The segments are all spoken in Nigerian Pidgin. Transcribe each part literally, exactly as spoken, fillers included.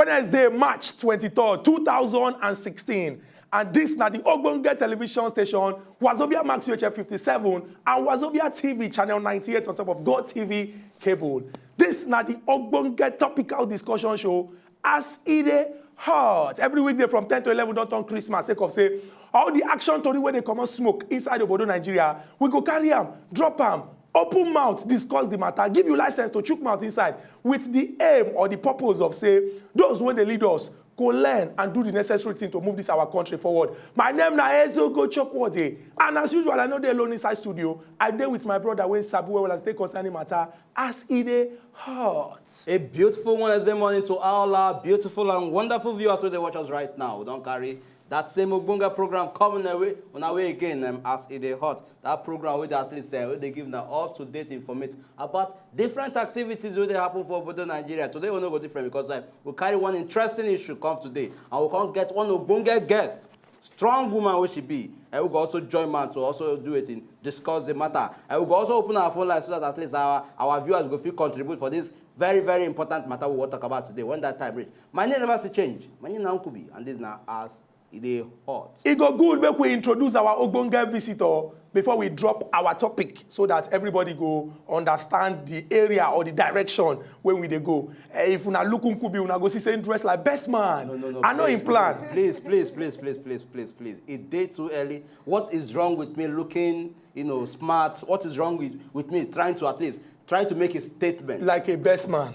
Wednesday, March twenty-third, two thousand and sixteen. And this na the Ogbonge television station, Wazobia Max U H F fifty-seven and Wazobia T V channel ninety-eight on top of Go T V cable. This na the Ogbonge topical discussion show as e dey hot. Every weekday from ten to eleven don turn Christmas sake of say all the action tori wey dey comot smoke inside obodo Nigeria, we go carry am, drop am, open mouth, discuss the matter, give you license to chook mouth inside with the aim or the purpose of say those wey dey lead us go learn and do the necessary thing to move this our country forward. My name na Ezeogo Chukwuode, and as usual, I no dey alone inside studio. I dey with my brother wey sabi well well as e take concerning matter as e dey hot. A beautiful Wednesday morning to all our beautiful and wonderful viewers wey dey watch us right now. We don carry that same ogbonge program coming away on our way again, um, as e dey hot. That program wey dey at least, uh, wey dey give na up to date informate about different activities wey dey happen for obodo Nigeria. Today we no go different because, uh, we carry one interesting issue come today, and we come get one ogbonge guest, strong woman wey she be, and we go also join man to also do it in discuss the matter, and we go also open our phone line so that at least our our viewers go fit contribute for this very very important matter we wan talk about today when that time reach. My name never still change. My name na Nkubi, and this na as e dey hot. E go good make we introduce our ogbonge visitor before we drop our topic so that everybody go understand the area or the direction wey we dey go. Eh, if una look Nkubi, una go see say him dress like best man. No, no, no, I know him plan. Please, please, please, please, please, please, please. E dey too early. What is wrong with me looking, you know, smart? What is wrong with, with me trying to at least try to make a statement? Like a best man.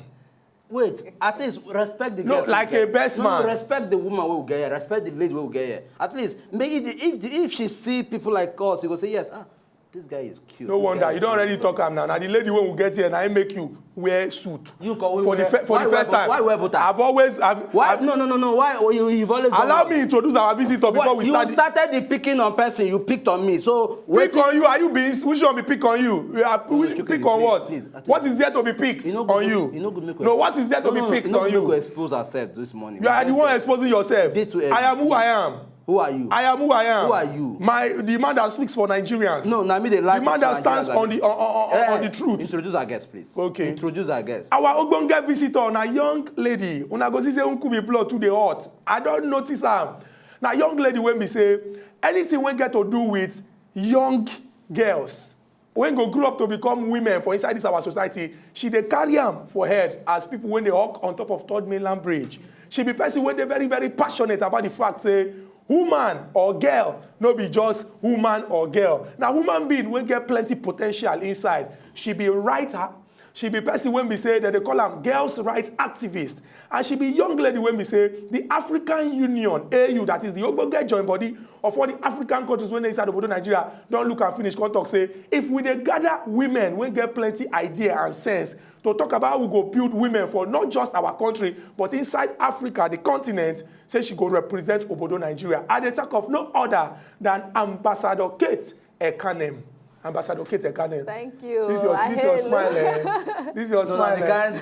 Wait, at least respect the no, guest. Like a best no, man. No, respect the woman who get here. Respect the lady who get here. At least, maybe the, if the, if she see people like us, you go say yes. Ah, this guy is cute. No wonder you don't already talk am now. Now the lady when we get here, now I make you wear suit. You go for the, for the first time. Why wear bow tie? I've always. I've, why? I've, no, no, no, no. Why? Oh, you, you've always. Allow me introduce our visitor before we start. You started the picking on person. You picked on me. So pick on you. Are you being? Which one be pick on you? You are, pick on what? What is there to be picked on you? No, what is there to be picked on you? We expose ourselves this morning. You are the one exposing yourself. I am who I am. Who are you? I am who I am. Who are you? My the man that speaks for Nigerians. No, na me dey lie. The man that stands on the on, on, on, on the truth. Introduce our guest, please. Okay. Introduce our guest. Our ogbonge visitor na young lady. Una go see say Nkubi blood too dey hot. I don notice am. Na young lady wey be say anything wey get to do with young girls wey go grow up to become women for inside this our society, she dey carry am for head as people wey dey hawk on top of Third Mainland Bridge. She be person wey dey very very passionate about the fact say woman or girl no be just woman or girl. Na human being wey get plenty potential inside. She be writer, she be person wey be say dem dey call am girls rights activist, and she be young lady wey be say the African Union, A U, that is the ogbonge join body of all the African countries wey dey inside obodo Nigeria, don look am finish come talk say if we dey gather women wey get plenty idea and sense to talk about how we go build women for not just our country but inside Africa, the continent, say she go represent obodo Nigeria. I dey talk of no other than Ambassador Kate Ekanem. Ambassador Kate Ekanem. Thank you. This your, this your smile, eh? This your smile, eh?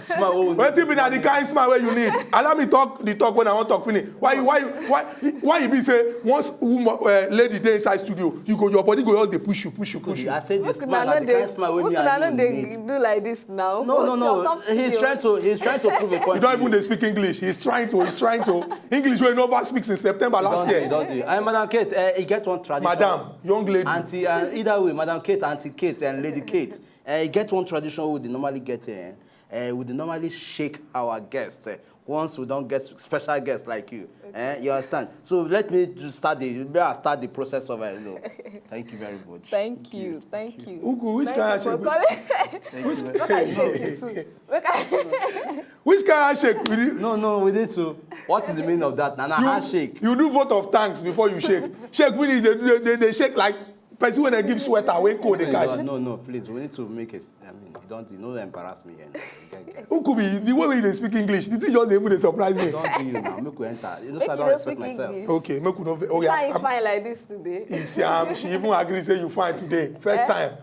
Wetin be na the kind smile wey you need? Allow me talk the talk when I wan talk finish. Why you, why you, why, why you be say once woman, uh, lady dey inside studio, you go, your body go just dey push you, push you, push you. I say the smile na the kind smile wey me and you need. Do like this now. No, no, no. He's trying to, he's trying to prove a point. You don't even dey speak English. He's trying to, he's trying to. English wey never speak since September last year. Don't do. I, Madam Kate, uh, he get one tradition. Madam, young lady. Auntie, uh, either way, Madam Kate, Auntie Kate, and Lady Kate, uh, he get one tradition we dey normally get. Uh, uh, we dey normally shake our guests. Uh, once we don get special guests like you, okay. Eh, you understand? So let me just start the, may I start the process of, uh, you know. Thank you very much. Thank you, thank you. Ugu, which kind of shake? Which kind of shake? Which kind of shake? No, no, we need to. What is the meaning of that? Na handshake. You do vote of thanks before you shake. Shake finish, they, they, they, they shake like person wey dey give sweater wey cold dey catch. No, no, please, we need to make it. I mean, you don't, you no embarrass me here now. Who could be the way wey you dey speak English? The thing just dey even dey surprise me. Don't do you now. Make we enter. You know, I don't respect myself. Okay, make we no. Oh yeah, you fine like this today. You see, um, she even agree say you fine today. First time.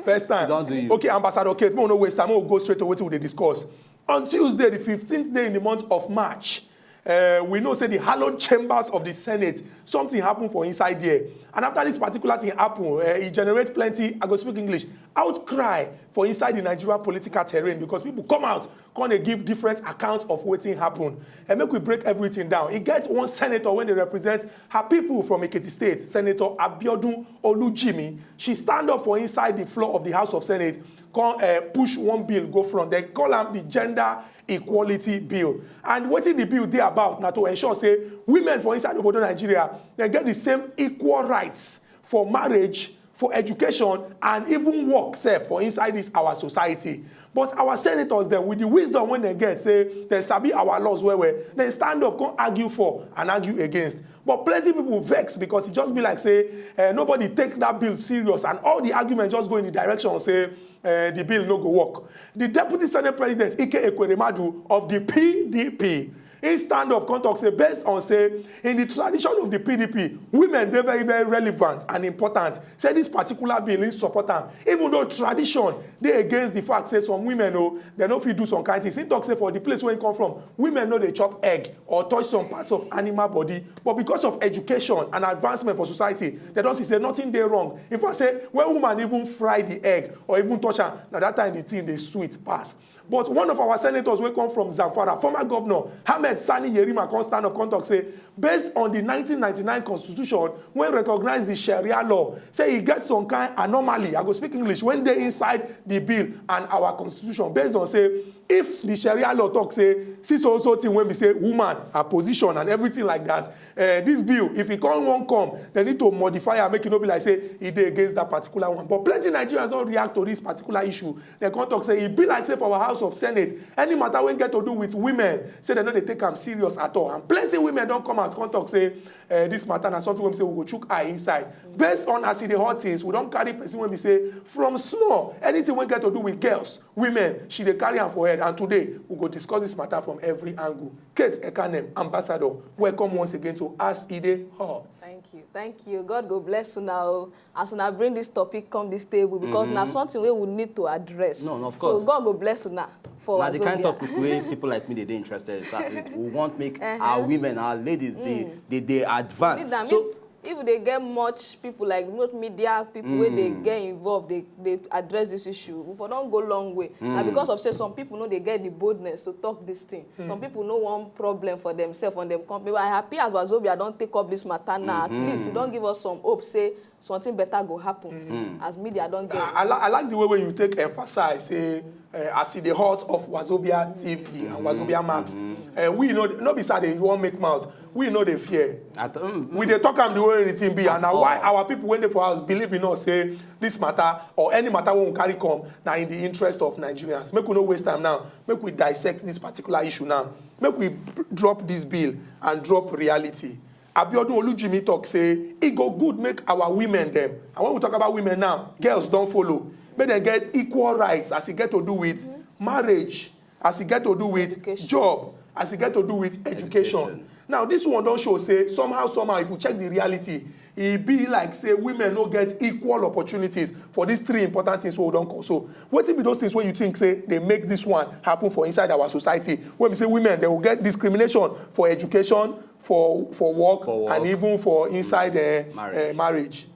First time. Don't do you. Okay, Ambassador Kate, make we no waste time. Make we go straight to wetin we dey discuss. On Tuesday, the fifteenth day in the month of March, Uh, we know say the hallowed chambers of the Senate, something happened for inside there. And after this particular thing happen, uh, e generate plenty, I go speak English, outcry for inside the Nigeria political terrain, because people come out, come dey give different accounts of wetin happen. And make we break everything down. E get one senator wey dey represent her people from Ekiti State, Senator Abiodun Olujimi. She stand up for inside the floor of the House of Senate, come uh, push one bill go front. They call am the Gender Equality Bill. And wetin the bill dey about na to ensure say women for inside obodo Nigeria, they get the same equal rights for marriage, for education, and even work sef for inside this our society. But our senators dem, with the wisdom wey dem get, say dem sabi our laws well well, dem stand up come argue for and argue against. But plenty people vex because e just be like say uh, nobody take that bill serious, and all the argument just go in the direction say uh, the bill no go work. The deputy senate president, Ike Ekweremadu of the P D P, he stand up come talk say, based on say in the tradition of the P D P, women dey very very relevant and important. Say this particular bill, he support am, even though tradition dey against the fact say some women, oh, they no fit do some kind things. He talk say for the place where he come from, women no dey chop egg or touch some parts of animal body, but because of education and advancement for society, they don see say nothing dey wrong. In fact, say when woman even fry the egg or even touch am, na that time the thing dey sweet pass. But one of our senators wey come from Zamfara, former governor Ahmed Sani Yerima, come stand up come talk say, based on the nineteen ninety-nine constitution wey recognize the Sharia law, say e get some kind anomaly, I go speak English, wey dey inside the bill and our constitution. Based on say if the Sharia law talk say see so so thing wey be say woman, her position and everything like that, uh, this bill, if e come wan come, they need to modify am, make e no be like say e dey against that particular one. But plenty Nigerians don react to this particular issue. They come talk say e be like say for our House of Senate, any matter wey get to do with women, say they no dey take am serious at all. And plenty women don come out come talk say uh, this matter na something wey be say we go chook eye inside. Based on as e dey hot things, we don carry person wey be say from small, anything wey get to do with girls, women, she dey carry am for head. And today we go discuss this matter from every angle. Kate Ekanem, ambassador, welcome once again to As E Dey Hot. Thank you. Thank you. God go bless una o. As una bring this topic come this table, because na something wey we need to address. No, no, of course. So God go bless una for Na the kind Wazobia. Topic wey people like me dey dey interested in. So we want make our women, our ladies, they they they advance. Indeed, I mean, So if they get much people like much media people wey dey get involved, they they address this issue, we for don go long way. Na because of say some people no dey get the boldness to talk this thing. Some people no want problem for themselves and dem company. But I happy as Wazobia don take up this matter now. At least e don give us some hope say something better go happen as media don get. I, I, li- I like the way when you take emphasize say uh, as e dey hot of Wazobia T V and Wazobia Max. Uh, we know no be say they wan make mouth. We no dey fear. At, um, We dey talk am the way the thing be, and na all. Why our people wey dey for house believe in us say this matter or any matter wey we carry come na in the interest of Nigerians. Make we no waste time now. Make we dissect this particular issue now. Make we p- drop this bill and drop reality. Abiodun Olujimi talk say e go good make our women dem, and when we talk about women now, girls don follow, make dem get equal rights as e get to do with marriage, as e get to do with Education. Job, as e get to do with education. Education. Now this one don show say somehow somehow, if you check the reality, e be like say women no get equal opportunities for these three important things wey we don call. So wetin be those things wey you think say dey make this one happen for inside our society, wey be say women dem go get discrimination for education, for for work, For work. And even for inside uh, Marriage. Uh, marriage?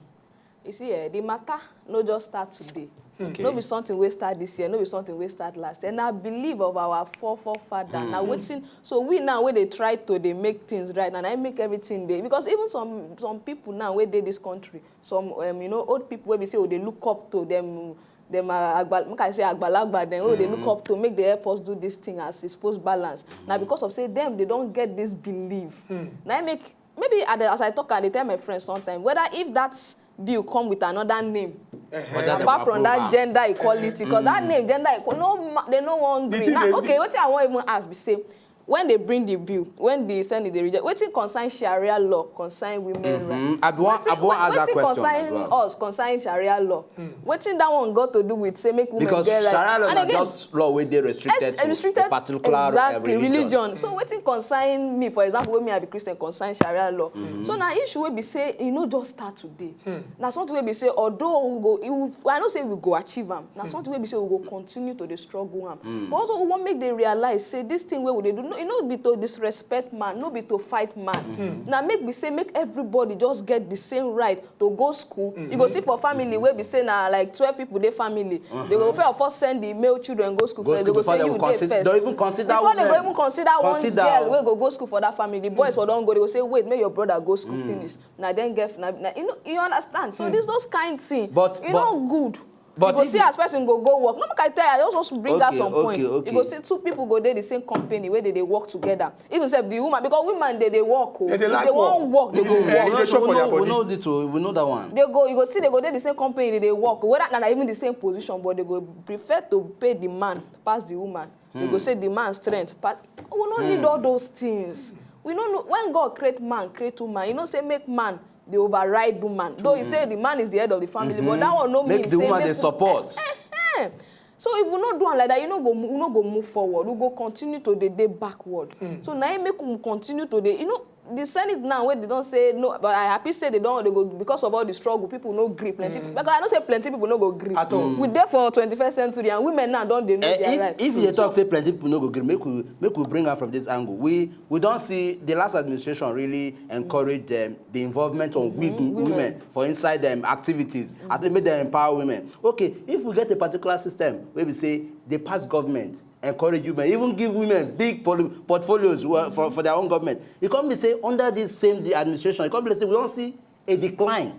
You see, eh, the matter no just start today. No be something wey start this year, no be something wey start last year. Na belief of our forefather. Na wetin, so we now wey dey try to dey make things right now, na im make everything dey. Because even some some people now wey dey this country, some um, you know old people wey be say we dey look up to them, dem uh, agba, make I say agbalagba dem wey we dey look up to make dey help us do this thing as e suppose balance. Na because of say dem dey don get this belief. Na im make maybe I dey, as I talk, I dey tell my friends sometimes whether if that bill come with another name Whether they apart from approve that am. Gender equality, because that name gender equality, no ma- they no wan The gree. thing Now, dey- okay, wetin I wan even ask be say when they bring the bill, when the Senate dey reject, wetin concern Sharia law, concern women rights? I be wan- I be wan ask that Wetin question concern as well. Us, concern Sharia law. Wetin that one got to do with say make women Because get rights? Sharia law And na again, just law wey dey restricted Yes, to restricted a particular uh, exactly religion. So wetin concern me, for example, wey me I be Christian, concern Sharia law. So na issue wey be say e no just start today. Na something wey be say although we go, e will- I know say we go achieve am. Na something wey be say we go continue to dey struggle am. But also we wan make dem realize say this thing wey we dey do, E no be to disrespect man, no be to fight man. Now make we say make everybody just get the same right to go school. You go see for family wey be say na like twelve people dey family. They go first of all send the male children go school first. They go say you dey first. Don't even consider women. Before they go even consider one girl wey go go school for that family, boys for don go, they go say, "Wait, make your brother go school finish." Na then get, na, na, you know, you understand? So this, those kind thing, but e no good. But you go see as person go go work. No, make I tell you, I just want to bring out some point. You go see two people go dey the same company where they, they work together. Even sef the woman, because women they, they work. Oh. If they wan work, they go work. We know, we know that one. They go, you go see they go dey the same company, they, they work. Whether na even the same position, but they go prefer to pay the man pass the woman. They go say the man strength pass. We no need all those things. We no know when God create man, create woman. You know say make man dey override woman. Though you say the man is the head of the family, but that one no mean make the woman dey support. So if we no do am like that, you no go, we no go move forward. We go continue to dey dey backward. So na im make we continue to dey, you know, the Senate now wey they don say no, but I happy say they don, they go, because of all the struggle, people no gree plenty. Because I know say plenty people no go gree. At all. We dey for twenty-first century and women now don dey know their right. If they talk say plenty people no go gree, make we, make we bring am from this angle. We, we don see the last administration really encourage them, the involvement of women for inside them activities. At least make them empower women. Okay, if we get a particular system where we say the past government encourage women, even give women big portfolios for, for their own government. E come be say under this same the administration, e come be say we don see a decline.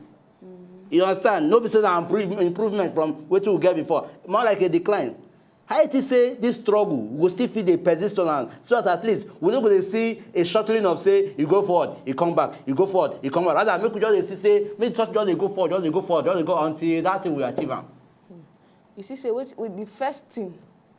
You understand? No be say na improvement from wetin we get before. More like a decline. How it is say this struggle we go still fit dey persist on am, so that at least we no go dey see a shortening of say you go forward, you come back, you go forward, you come back. Rather, make we just dey see say make just just dey go forward, just dey go forward, just dey go until that thing we achieve am. You see say wait, with the first thing,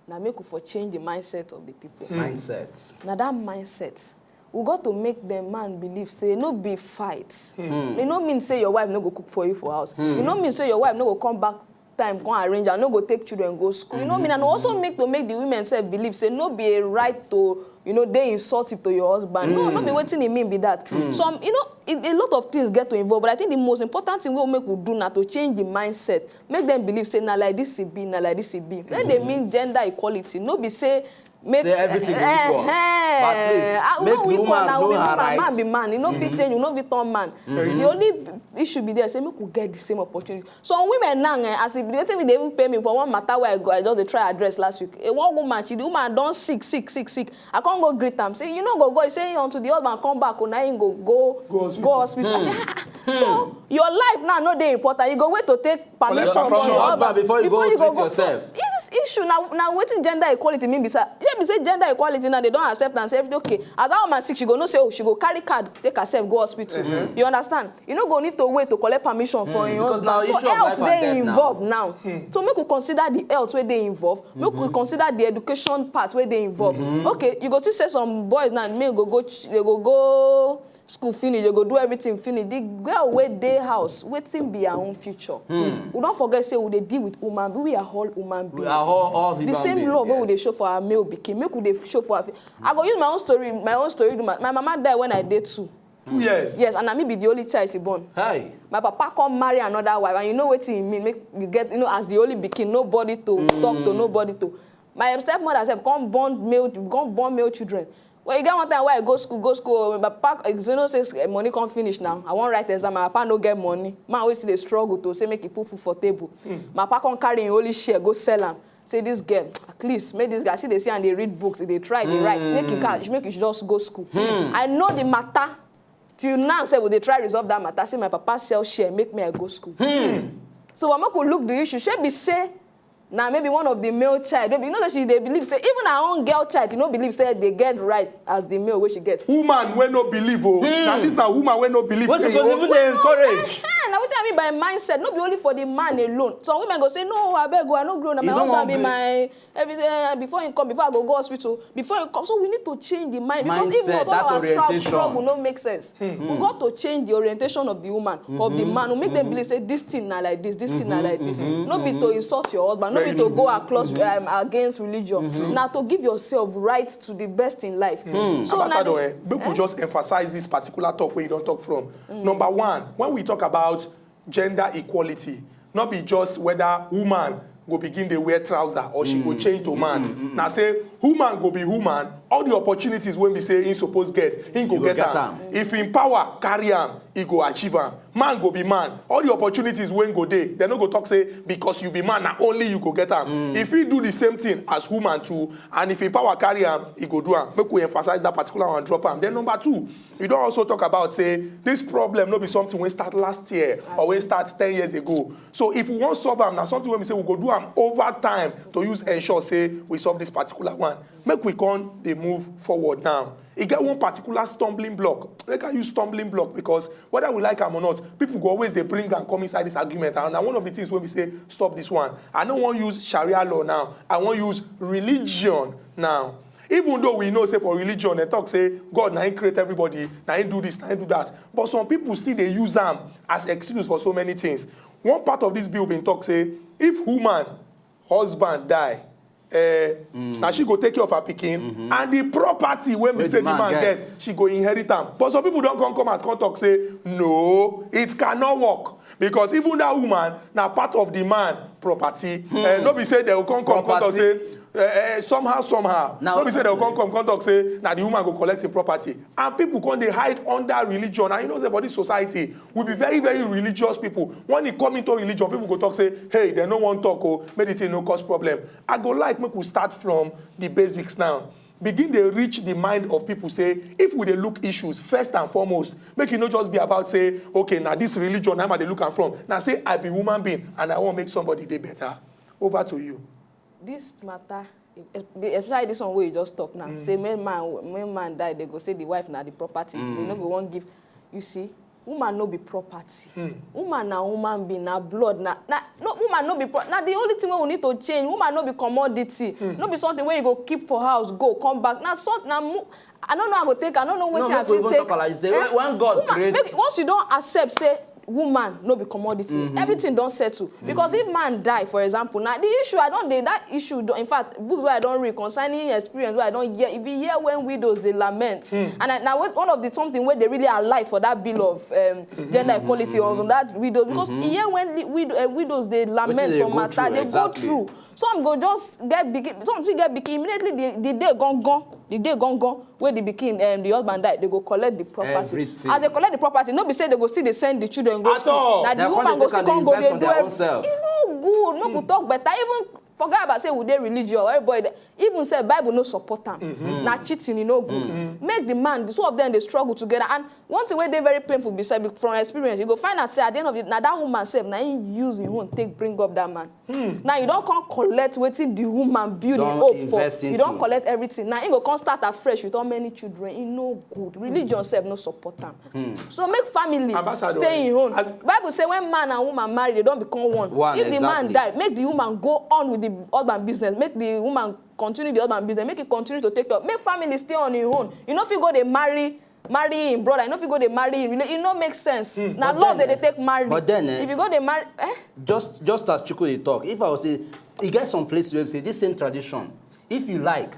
na make we for change the mindset of the people. Mindset. Na that mindset. We got to make them man believe say no be fight. E no mean say your wife no go cook for you for house. E no mean say your wife no go come back time come arrange and no go take children go school. You know mean, and also make to make the women self believe say no be a right to, you know, dey insultive to your husband. No, no be wetin e mean be that. Some, you know, it, a lot of things get to involve, but I think the most important thing we make we do na to change the mindset. Make them believe say na like this e be, na like this e be. Then they mean gender equality. No be say make say everything be equal. But please, make the woman know her right. Man be man, you no fit change, you no fit turn man. The only issue be there say make we get the same opportunity. Some women now, eh, as e be, wetin be dey even pay me for one matter where I go, I just dey try address last week. Eh, one woman, she, the woman don sick, sick, sick, sick. I can't go greet am. Say you no go go. He say until the husband come back, una him go go go hospital. I say, "Ah, ah." So your life now no dey important. You go wait to take permission from your husband before you go treat yourself. This issue now, now wetin gender equality mean be say, yeah, be say gender equality now they don't accept and say okay, as that woman sick, she go no say oh she go carry card take herself go hospital. You understand? You no go need to wait to collect permission from your husband. So health dey involved now. So make we consider the health wey dey involved. Make we consider the education part wey dey involved. Okay, you go see say some boys now, men go go ch- they go go school finish, they go do everything finish. The girl wey dey house, wetin be her own future? We don't forget say we dey deal with woman, we are all human beings. We are all, all human beings. The same love wey we dey show for our male pikin, make we dey show for our. I go use my own story, my own story. My mama die when I dey two. Two years. Yes, and na me be the only child she born. Hi. My papa come marry another wife, and you know wetin e mean? Make you get, you know, as the only pikin, nobody to talk to, nobody to. My stepmother sef come born male, come born male children. Well, you get one time where I go school, go school. My papa, you know, say eh, money come finish now. I wan write exam. My papa no get money. Man wey still dey struggle to say make he put food for table. My papa come carry him only share go sell am. Say this girl, at least make this girl see they see and they read books, they try, they write. Make you catch, make you just go school. I know the matter. Till now, say we dey try resolve that matter. Say my papa sell share, make me I go school. So we make we look the issue. She be say now maybe one of the male child. Maybe you know that she they believe say even her own girl child, you know believe say they get right as the male wey she get. Woman wey no believe oh. Na this na woman wey no believe. Wey say suppose oh, even dey encourage. Eh, na wetin I mean by mindset. No be only for the man alone. Some women go say no, I beg, oh, I no grow. Na my husband be my everything. Eh, before you come, before I go go hospital, before you come. So we need to change the mind because if not, all our struggle, struggle no make sense. We got to change the orientation of the woman, of the man, to make them believe say this thing na like this, this thing na like this. No be to insult your husband, no be to go across um, against religion. Now to give yourself right to the best in life. So Ambassador, eh, make we just emphasize this particular talk where you don't talk from. Number one, when we talk about gender equality, not be just whether woman go begin dey wear trouser or she go change to man. Na say woman go be woman, All the opportunities wey be say he suppose get, he go get am. If him power carry am, he go achieve am. Man go be man. All the opportunities wey go dey, dem no go talk say because you be man, na only you go get am. If he do the same thing as woman too, and if him power carry am, he go do am. Make we emphasize that particular one, drop am. Then number two, you don also talk about say this problem no be something wey start last year or wey start ten years ago. So if we wan solve am, na something wey be say we go do am over time to use ensure say we solve this particular one. Make we come dey move forward now. E get one particular stumbling block. Make I use stumbling block because whether we like am or not, people go always dey bring am come inside this argument, and na one of the things wey be say stop this one. I no wan use Sharia law now. I wan use religion now. Even though we know say for religion, dem talk say God na him create everybody, na him do this, na him do that. But some people still dey use am as excuse for so many things. One part of this bill bin talk say if woman husband die, eh, na she go take care of her pikin, and the property wey be say the man get, she go inherit am. But some people don come come out come talk say no, it cannot work, because even that woman na part of the man property. Eh, no be say dem go come come come talk say, eh, eh, somehow somehow. No be say dem go come come come talk say na the woman go collect him property. And people come dey hide under religion. And you know say for this society, we be very very religious people. When e come into religion, people go talk say, hey, dem no wan talk o, make the thing no cause problem. I go like make we start from the basics now. Begin dey reach the mind of people say if we dey look issues, first and foremost, make e no just be about say, okay, na this religion na im I dey look am from. Na say I be human being and I wan make somebody dey better. Over to you. This matter, especially this one wey you just talk now, say when man when man die, dem go say the wife na the property. Dem no go wan give. You see, woman no be property. Woman na human being, na blood, na na no woman no be pro na the only thing wey we need to change. Woman no be commodity. No be something wey you go keep for house, go come back. Na so na mu I no know how I go take, I no know wetin I fit take. No, make we even talk like this. Eh? When God create, once you don accept say woman no be commodity, everything don settle. Because if man die, for example, na the issue I don dey, that issue don, in fact, books wey I don read concerning experience wey I don hear, if you hear when widows dey lament, and I, na one of the something wey dey really alight for that bill of um, gender equality on that widows, because you hear when widow, uh, widows dey lament for matter, dey go through. Some go just get pikin, some fit get pikin immediately, the the day gone gone, the day gone gone wey the pikin, um, the husband die, dem go collect the property. As dem collect the property, no be say dem go still dey send the children go school. Na the woman go still come go dey do everything. E no good, make we talk better. Even forget about say we dey religious, everybody dey, even say Bible no support am. Na cheating, e no good. Make the man, the two of them dey struggle together. And one thing wey dey very painful be say, from experience, you go find out say at the end of it, na that woman sef na him use him own take bring up that man. Now you don come collect wetin the woman build him hope for. You don collect everything. Now him go come start afresh with how many children. E no good. Religion sef no support am. So make family stay in own. Bible say when man and woman marry, dem don become one. If the man die, make the woman go on with the husband business. Make the woman continue the husband business. Make e continue to take care. Make family stay on im own. You no fit go dey marry marry im brother, you no fit go dey marry im relate, e no make sense. Na love dem dey take marry. But then, eh, if you go dey marry, eh? Just just as Chuku dey talk, if I was say, e get some places wey be say this same tradition, if you like,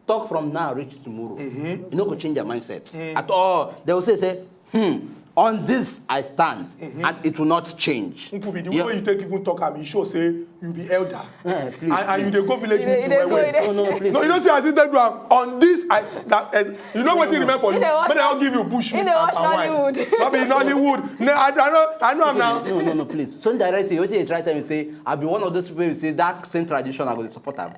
talk from now reach tomorrow, you no go change their mindset at all. They will say say, hmm, on this I stand, and it will not change. Nkubi, the way you take even talk am, e show say you be elder. Eh, please, and, and you dey go village meeting well well. No, no, please. No, you know say as you take do am on this, I that as you know wetin remain for you. Make dem all give you bush meat and palm wine. No be Nollywood. No, I, I know, I know am now. No, no, no, please. So indirectly, wetin you dey try tell me say I be one of those people wey say that same tradition I go dey support am.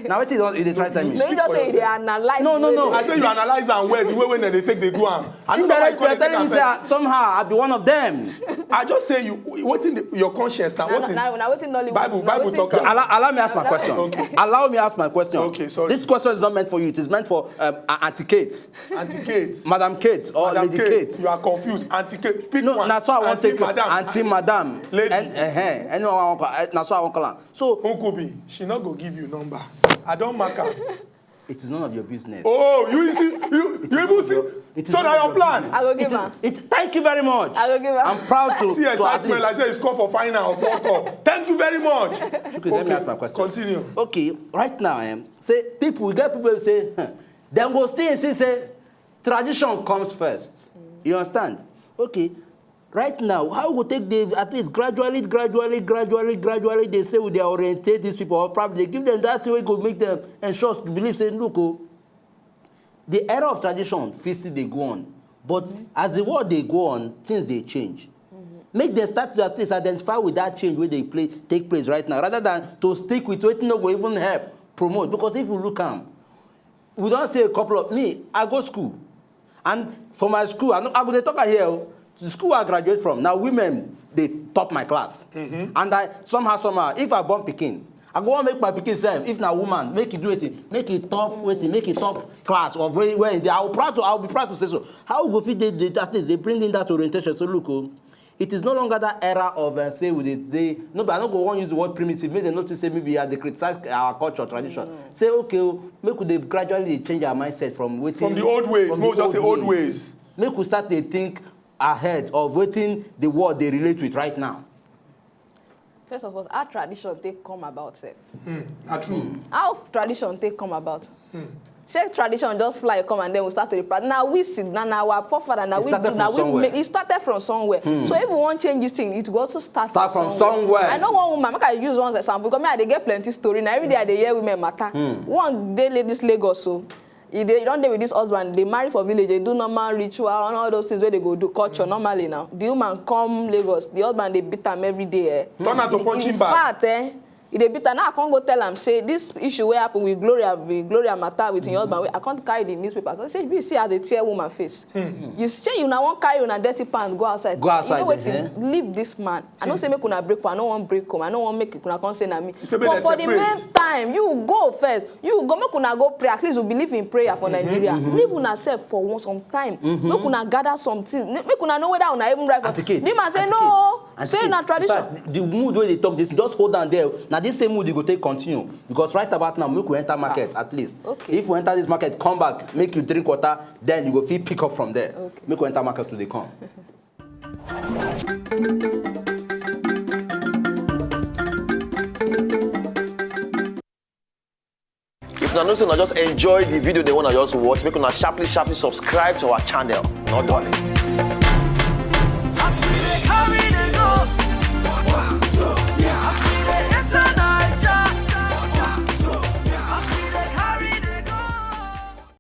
Na wetin you dey try tell me? No, you just say you dey analyze. No, no, no. I say you analyze am well, the way wey dem dey take dey do am. I don't know why you call it. Indirectly, you are telling me say somehow I be one of them. I just say you wetin your conscience na. Na wetin Nollywood. Bible, Bible talk. Allow me ask my question. Allow me ask my question. Okay, sorry. This question is not meant for you. It is meant for um, Auntie Kate. Auntie Kate. Madam Kate or Lady Kate. You are confused. Auntie Kate. Pick one. No, na so I wan take Auntie, Madam. Lady. Anyone I wan call. Na so I wan call am. So Nkubi, she no go give you number. I don mark am. It is none of your business. Oh, you see, you you even see. So na your plan. I go give am. Thank you very much. I go give am. I'm proud to. See excitement like say it's call for final of World Cup. Thank you very much. Okay, let me ask my question. Continue. Okay, right now, um, say people, we get people wey say, huh, dem go still insist say tradition comes first. You understand? Okay, right now, how we go take dey at least gradually, gradually, gradually, gradually dey say we dey orientate these people, or probably dey give them that thing wey go make them ensure to believe say, look o, The era of tradition fit still dey go on, but as the world dey go on, things dey change. Make dem start to at least identify with that change wey dey play take place right now, rather than to stick with wetin no go even help promote. Because if you look am, we don see a couple of, me, I go school, and for my school, I, no, I go dey talk am here o. The school I graduate from, na women dey top my class. And I, somehow, somehow, if I born pikin, I go wan make my pikin sef, if na woman, make e do wetin, make e top wetin, make e top class of where, where e dey. I will proud to, I will be proud to say so. How we go fit dey, dey, at least dey bring in that orientation? So look o, it is no longer that era of, uh, say we dey, dey, no, but I no go wan use the word primitive, make dem notice say maybe I dey criticize our culture, tradition. Say, okay o, make we dey gradually dey change our mindset from wetin, From the old ways, from make we the just say old ways. Make we start dey think ahead of wetin the world dey relate with right now. First of all, how tradition take come about sef? Na true. How tradition take come about? Shey tradition just fly come and then we start to dey practice? Na we sit, na, na our forefather, na It we started do, na from we somewhere. Make, it started from somewhere. So if we wan change this thing, it go also start, Start from somewhere. I know one woman, make I use one example, because me, I dey get plenty story. Na every day I dey hear women matter. One day, ladies, Lagos, so e dey, e don dey with this husband, dey marry for village, dey do normal ritual and all those things wey dey go do, culture normally now. The woman come Lagos, the husband dey beat am every day. Eh. Turn am to In- punching in bag. Fact, eh, e dey beat am. Now I come go tell am say this issue wey happen with Gloria, with Gloria matter with im husband, wey I come carry the newspaper. I say, you see as dey tear woman face. You say una wan carry una dirty pants go outside. Go outside, You know wetin? Eh. Leave this man. I no say make una break, I no wan break home. I no wan make una come say na me. Say make But dem for the separate. Meantime, you go first. You go, make una go pray. At least we believe in prayer for Nigeria. Leave una sef for one, some time. Make una gather something. Make una know whether una even right for. Articulate. The man say Articulate. No. Articulate. Say na In tradition. Fact, the mood wey dey talk this, just hold on there. Na this same mood you go take continue, because right about now, make we enter market at least. Okay. If we enter this market, come back, make you drink water, then you go fit pick up from there. Okay. Make we enter market to dey come. If una know say una just enjoy the video, they wanna just watch, make una sharply, sharply subscribe to our channel. No darling.